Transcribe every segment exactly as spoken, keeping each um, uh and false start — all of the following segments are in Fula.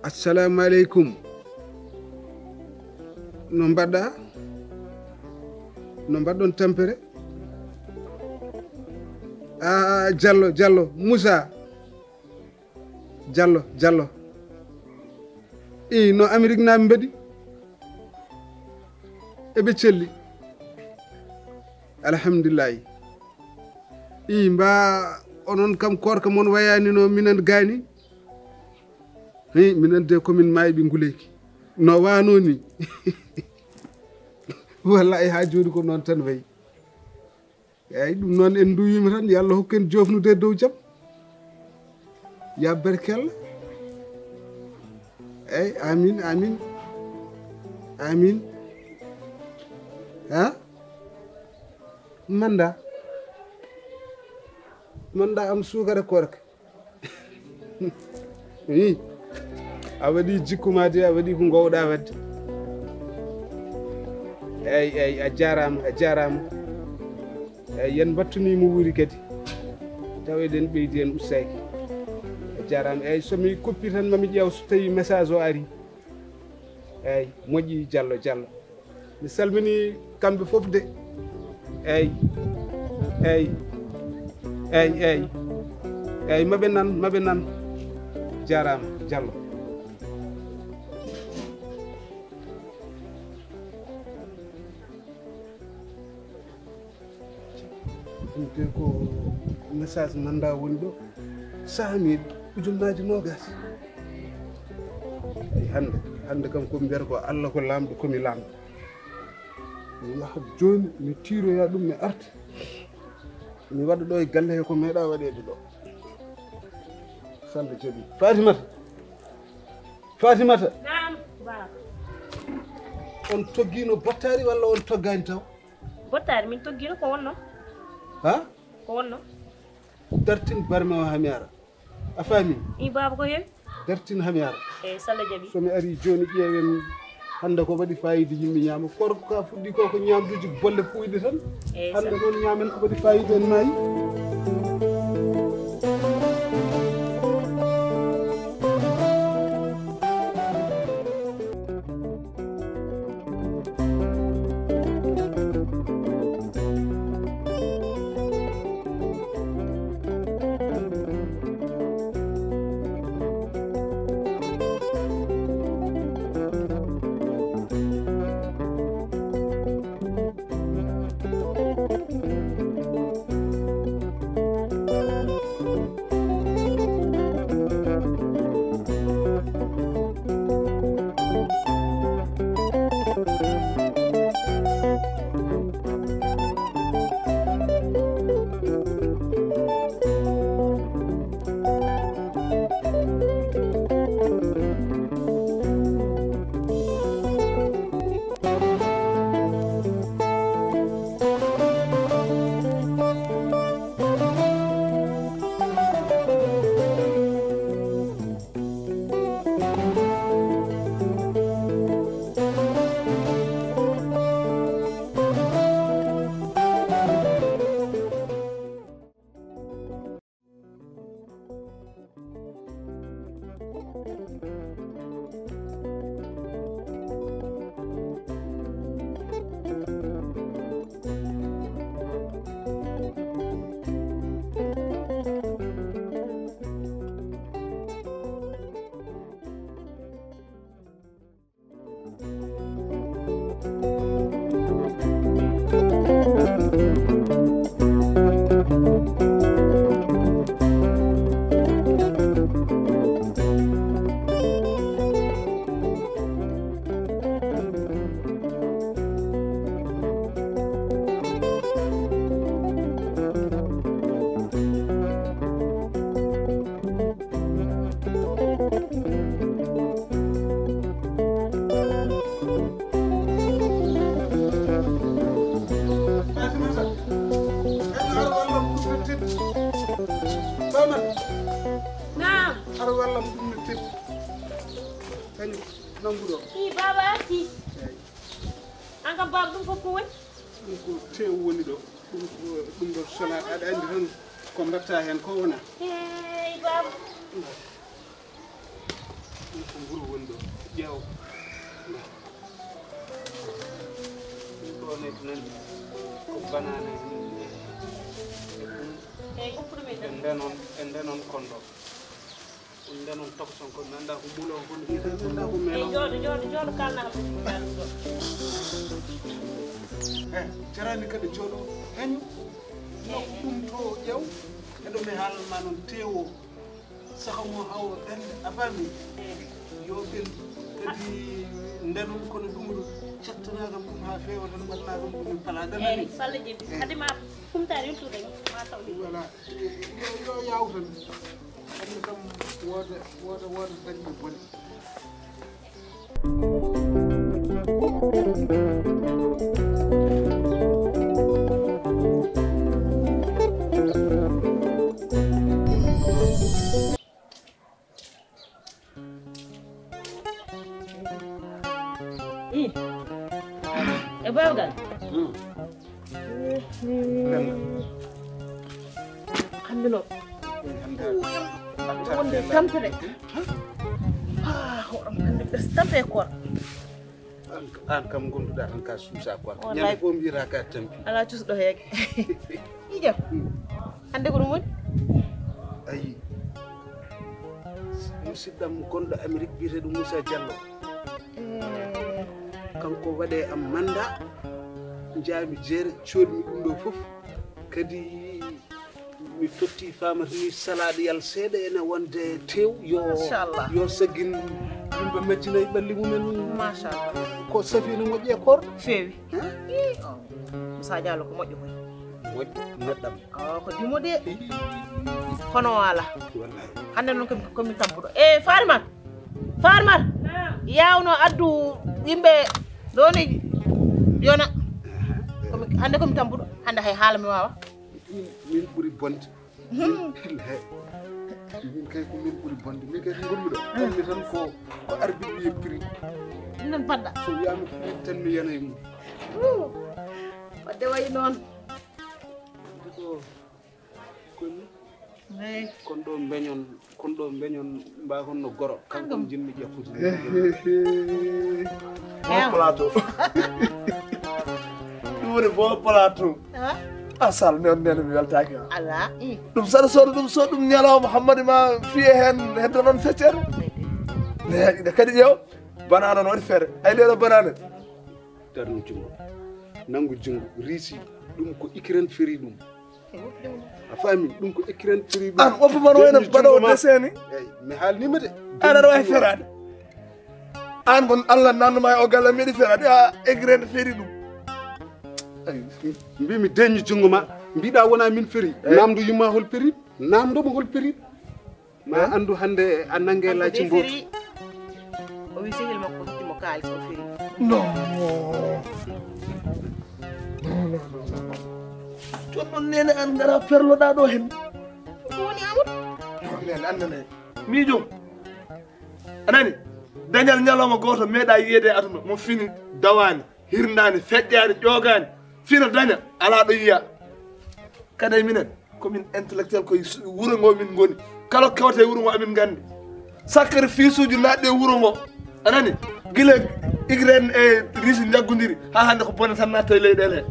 Assalamu aleykum. No mbaɗɗa? No mbaɗɗon tampere? Ah, Jallo, Jallo, Moussa. Jallo, Jallo. I, no Amérique naaɓe mbaɗi? Eɓe celli. Alhamdulillahi. I, mba onon kam koorka mon wayaani no minen gaani? Hi, minen de komin maayi ɓe nguleeki. No waano ni. Wallahi haa jooni ko noon tan wayi. Eeyi, ɗum noon en nduwiima tan, yo Allah hokku en joofnude e dow jam. Ya barkella. Eeyi, amin, amin. Amin. Ha? Manda. Manda am suukara koorka. Wi, a waɗi jikku ma de, a waɗi ko ngowɗa waɗde. Eeyi, eeyi, a jaaraama, a jaaraama. Eeyi, yen mbattuni mo wuuri kadi. Taw eɗen ɓeydi en ustaaki. A jaaraama. Eeyi, so mi kuppi tan ma mi ƴeew so tawi message o ari. Eeyi, moƴƴi Jallo, Jallo. Mi salmini kamɓe fof de. Eeyi, eeyi, eeyi, eeyi. Eeyi, maɓe nan, maɓe nan. Jaaraama, Jallo. Ɗum de ko message manda woni ɗo. Sahani ujunnaaji noogas. Eyi, hannde, hannde kam ko mbiyata ko Allah ko laamɗo, ko mi laamɗo. Mi yaha jooni, mi tiiroya ɗum, mi arta. Mi waɗa ɗo e galle he ko meeɗa waɗeede ɗo. Sannde jaɓi. Fatimata. Fatimata. Naam, baaba. On toggiino bottaari walla on toggaani taw? Bottaari min toggiino ko wonno. Ha? Ko wonno. Dartin barme o haa mi ara. A faami? I baaba ko heewi. Dartin haa mi ara. Eeyi, so Allah jaɓi. So mi ari jooni ƴeewen hannde ko waɗi faayiida yimɓe ñaama. Koorka ka fuɗɗi ko ko ñaamduuji bolle puuyɗe tan. Eeyi, hannde noon ñaamen ko waɗi faayiida en maayi. Nangu ɗo. Hi, baaba arti. An kam, baaba, ɗum fof ko woni? Ɗum ko teewu woni ɗo. Ɗum ko, ɗum ɗo solaat. Aɗa anndi tan ko mbaɗta heen ko wona. Hey, baaba. Ɗum ko nguru woni ɗo. Ƴeew. Ɗum ɗo ne ko nandi. Ko banaana. Hey, uppuɗo men. En ndenon, en ndenon kon ɗo. Ɗum nden on tokson ko mi anndaa ko mulo on kon wiyetee, mi anndaa ko melo. Jooɗo, jooɗo, jooɗo, kalna ko ɗum ɗo. Eh, jarani kadi jooɗo heñu. Nokku ɗum to ƴeew. Eɗo mi haalma noon teewo. Saka mo hawo ɓernde a faami. Yo ɓendu. Kadi nden on kono ɗum ɗo. Cettanaagam ɗum haa feewa tan mbaɗanaagam ɗum mi palaa. Ɗan nani? Falle jebi. Kadi ma kumtaari yuttude ma taw ɗum. Voilà. Yo, yo, yo yaaw tan. Hannde kam wooda, wooda, wooda dañɓe bone. I. E bawgal. Hannde no wonde tampere. Ah, hoɗam hannde ɓes tampe koor. An, an kam gonduɗa tan ka suusa quoi. Wallahi. Ñande fof mbiyata ka tampi. Ala cusɗo heege. Ija. Hannde ko ɗum woni? Ayi. Musidɗam gonɗo Amérique biyeteeɗo Moussa Diallo. Eh. Kanko waɗe am manda. Njaami jeere, coodmi ɗum ɗo fof. Kadi mi totti famata ni salade yal seeɗa ene wonde tew yo, machallah, yo saggin yimɓe majjina e ɓalli mumen. Machallah. Ko safina moƴƴi e koor. Feewi. Ih, oh. Moussa Diallo ko moƴƴo koy. Moƴƴo neɗɗam. Oh, ko dimo de. Kono wala. Wallahi. Hannde noon komi, komi tampuɗo. E Farimata. Farimata. Yawno addu yimɓe ɗo ni yona. Komi, hannde komi tampuɗo. Hannde hay haala mi wawa. Min, min ɓuri bonde. Min kay ko min ɓuri bonde. Min kay ko gonmi ɗo. Gonmi tan ko, ko arbitre wiye prix. Ɗum noon baɗɗa. So wiyama prix tan mi yana e mum. Wadde wayi noon. Ko koni. Kon ɗo mbeñon, kon ɗo mbeñon mbakon no goro. Kanko jinmi ƴakkude. Bon plateau. Ɗum woni bon plateau. Ah, sal mi on nene mi weltaki. Ala. Ɗum saɗa sooda ɗum so ɗum ñalawma hammadi ma fiye hen hedda noon feccere. Ine kadi ƴeew banana no waɗi feere. Ay leɗo banana. Darnu jungo. Nangu jungo. Risi. Ɗum ko ikiren feri ɗum. A faami ɗum ko écran feri ɗum. An woppa man wayno baɗowo dessin ni. Eyi, mi haalnima de. An aɗa wawi feraade. An kon Allah nannuma e o galle meɗi feraade a écran feri ɗum. Mbimi deñi junngo ma mbiɗa wona min feri. Namdo yumma hol feri. Namdomo hol feri. Ma anndu hannde a nange laaci mbotu. O wi sehil makko rutimo kaalis o feri. Non. Jooni noon nene an ngara perloɗa ɗo hen. Ko woni Amadou? Nene annene. Miijo. A nani? Dañal ñalawma gooto meeɗa yiyeede e aduna mo fini dawaani, hirnaani, feƴƴaani, ƴoogaani, fina daña alaa ɗo yiya. Kadi minen ko min intellectuel ko wuro ngo min ngoni. Kala kewte wuro ngo amin nganndi. Sacrifice uji naatɗe wuro ngo. A nani? Gila Ukraine e Russie njaggodiri haa hannde ko bone tan natta e leyɗeele he.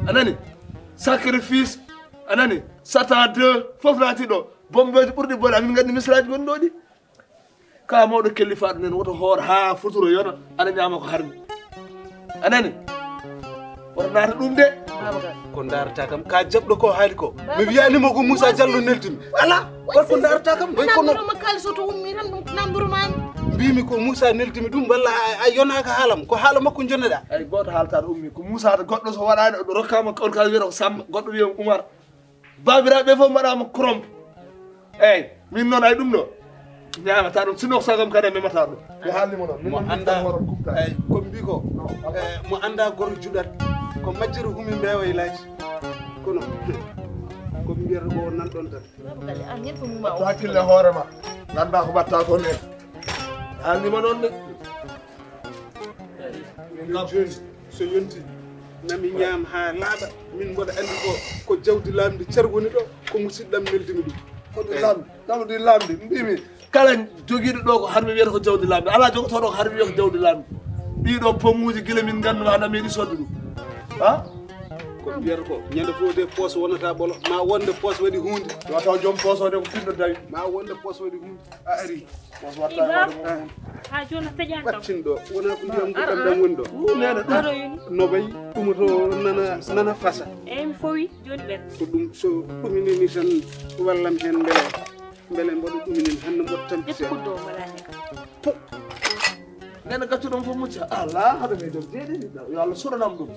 A nani? Sacrifice, a nani? Satan deux fof naati ɗo. Bombeeji ɓurɗi bone amin nganndi misiraaji gonɗo ɗi. Ka mawɗo kellifaɗo nen woto hoor haa futuro yona ana ñaama ko harmi. A nani? Woto naata ɗum de. Ko ndarata kam ka jaɓɗo ko haali ko. Mi wiyanima ko Moussa Diallo neltimi. Ala. Ko ndarata kam boy kono. Namduroma kaliso to ummi tan ɗum namduromami. Mbimi ko Moussa neltimi ɗum walla a yonaka haalam ko haala makko joneɗa. Ay goto haaltaɗo ummi ko Moussa to goɗɗo so waɗani o rokkama on ka wiyata ko Samba goɗɗo wiya Oumar. Baabiraaɓe fof mbaɗaama koromp. Eeyi, min noon ay ɗum ɗo ñaamata ɗum sinno ko sagam kadi memata ɗum. Mi haalnimo noon mo annda. Eeyi, ko mbi ko mo annda goro juɗat ko majjere humi mbeewa e laaji. Kono ko mbiyata ko nan ɗon tan. Hakkille hoore ma ngannda ko mbatta ko nen. Haalnima noon de. Jooni so yonti, nami ñaam haa laaɓa, min mboɗo anndi ko, ko jawdi laamndi cer woni ɗo, ko musidɗam neldimi ɗum. Hoɗo laamndi, hoɗo ɗi laamndi, mbimi, kala jogiiɗo ɗo ko harmi wiyata ko jawdi laamndi, alaa jogotooɗo ko harmi wiyata ko jawdi laamndi. Ɗii ɗo pomuuji gila min nganndu ma, aɗa meeɗi sodde ɗum. Ha? Ko mbiyata ko, ñande fof de poos wonata ɓolo, ma wonde poos waɗi huunde. Yo taw joom poos o de ko pinɗo dawi. Ma wonde poos waɗi huunde. A ari. Poos watta hoore mum. Ha jooni a taƴani kam. Ɓattin ɗo, wona ko ndiyam gudam dam woni ɗo. Uu, neene ɗo. Ɗo yoni. No bay, ɗum to nana, nana fasa. Eyi, mi fowi, jooni ɓen. Ko ɗum, so ɗumini ni tan, wallam hen mbele, mbele mboɗo ɗumini, hannde mboɗo tampita. Ƴettu kuddo o mbaɗa hen. Pok. Neene gaccuɗon fof mucca. Ala, haɗa mi joom jeeɗiɗi. Yo Allah suɗanam ɗum.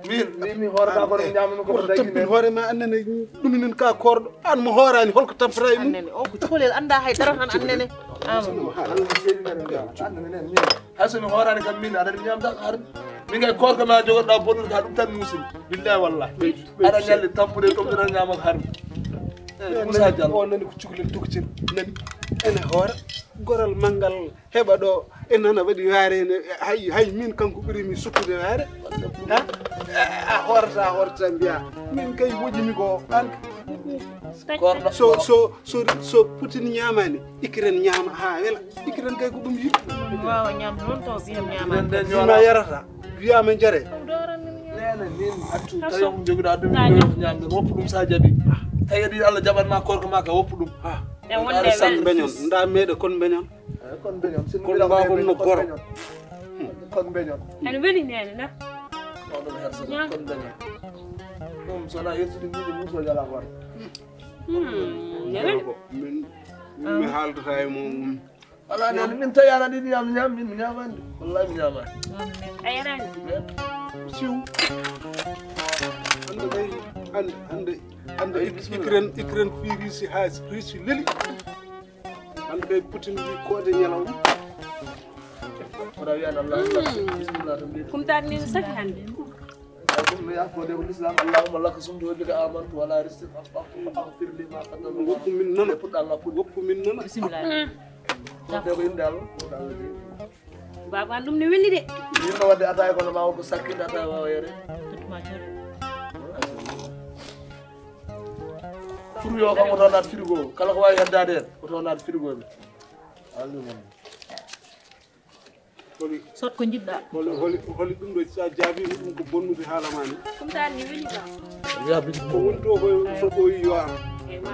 Min, min mi hoorata kono mi ñaamano ko woto dañi tampin men. Hoore ma annene ɗuminen ka korɗo. An mo hoorani holko tampata e mum? Annene, on ko cukalel annda hay dara tan annene. Ama. Allah seedi men ga. Annene nen min. Hay so mi hoorani kam min, aɗa mi ñaamata ko harmi. Min kay korka ma jogoɗa bonnude ka ɗum tan musin. Billahi wallahi. Aɗa ñalli tampude ɗum tan ñaama ko harmi. Eh, Moussa Diallo. O nani ko cukalel doktir. Nani. Ene hoora. Goral manngal heɓa ɗo e nana waɗi waare ne, hay, hay min kanko ɓuri mi suttude waare. Ha? A horta, horta mbiya. Min kay wojimi ko an. Korɗo. So, so, so, so Putin ñaamani, Ukraine ñaama ha wela. Ukraine kay ko ɗum yiɗi. Wawa ñamde noon taw si en ñaamani. Ɗum a yarata. Wiyama jare. Ɗum dooran min ñaama. Nene min accu tawi ko jogiɗa ɗum ñamde woppu ɗum sa jaɓi. Tawi aɗa yiɗi Allah jaɓan ma korka ma ka woppu ɗum. Ha. E wonde aɗa san welsi. Beñon, nda meɗe kon beñon. Eh, kon beñon, si kon mbawon no goro. Kon beñon. Ene weli nene na. Oɗon hersa kon beñon. Ɗum so wona yertude mbiɗi muso jala hoore. Hmm, ne weli. Ko min, min mi haaldata e mum. Ala nene, min tawi aɗa ɗiɗi ñam, ñam, min mi ñamani. Wallahi mi ñamani. A yarani. Siw. Hande kay, hande, hande, hande Ukraine, Ukraine fi Russie ha Russie leli. Hande kay Putin wi koode ñalawma. Wona wiyani Allah, Allah. Bismillah, tan mbiɗa. Kumtani ni saki hande. Ɗum no yakode ko l'islam, Allahumma laka sumtu wa bika amantu wa ala rizqika aftartu, faghfir li ma qaddamtu. Woppu min nana. Puɗɗa Allah puɗɗi. Woppu min nana. Bismillah. Ɗum de ko innde Allah, ko Allah jeyi. Baba an ɗum ne welli de. Yimɓe wadde ataaya kono ma wonko sakkinde ataaya wawa yere. Totuma jore. Furu yo kam oto naat frigo, kala ko wawi heddaade hen, oto naat frigo mi. Allu non. Holi, sot ko jiɗɗa. Holi, holi, holi ɗum ɗo sa jaabi ɗum ko bonnude haala ma ni. Ɗum tan ni weli ba. Ko woni to ko so ɓooyi yo am. E ma.